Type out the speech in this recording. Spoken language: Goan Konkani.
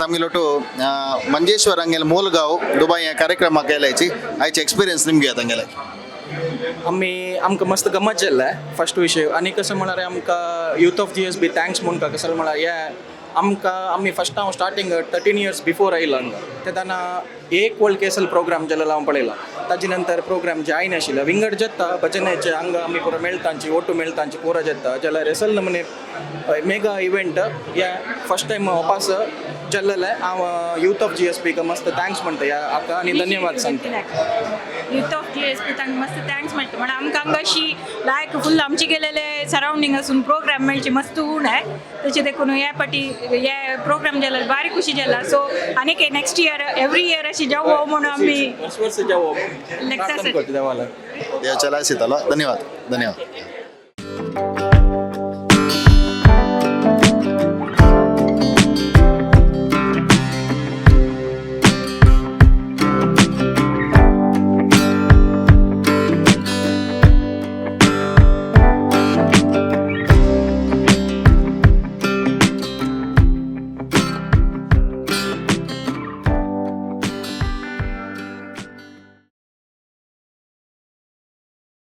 आता आमगे लोटू मंजेश्वर हांगेले मूलगांव दुबय ह्या कार्यक्रमाक गेल्याची आयचे एक्सपिरियन्स निमगे हांगेले. आमी आमकां मस्त गमत जाल्लें फर्स्ट विशय. आनी कसो म्हळ्यार आमकां youth of GSB thanks म्हणटा. कसो म्हळ्यार हे आमकां आमी फर्स्ट हांव स्टार्टींग 13 इयर्स बिफोर आयलो हांगा, तेन्ना एक वर्ल्ड केसल प्रोग्राम जालेलो हांव पळयला. ताजे नंतर प्रोग्राम जायना आशिल्लो. विंगड जाता भजनाचे, हांगा आमी पुरो मेळटांची ओटू मेळटांची पुरो जाता जाल्यार एसल नमुने मेगा इव्हेंट या फर्स्ट टायम वापास जाल्लेलें. हांव यूथ ऑफ जीएसबीक मस्त thanks म्हणटा ह्या हाका आनी धन्यवाद सांगता. यूथ ऑफ जीएसबी तांकां मस्त thanks म्हणटा. म्हणून आमकां हांगा अशी लायक फुल आमचे गेलेले सरावंडींग आसून प्रोग्राम मेळचे मस्त ऊण आहे. तशें देखून ह्या पाटी हे प्रोग्राम जाल्यार बारी खुशी जाला. सो आनीक नेक्स्ट इयर, एवरी इयर अशी जावो म्हणून आमी वर्स वर्स जावो लेक्सा प्रार्थना करता देवाला. देव चलाय सीताला. धन्यवाद, धन्यवाद.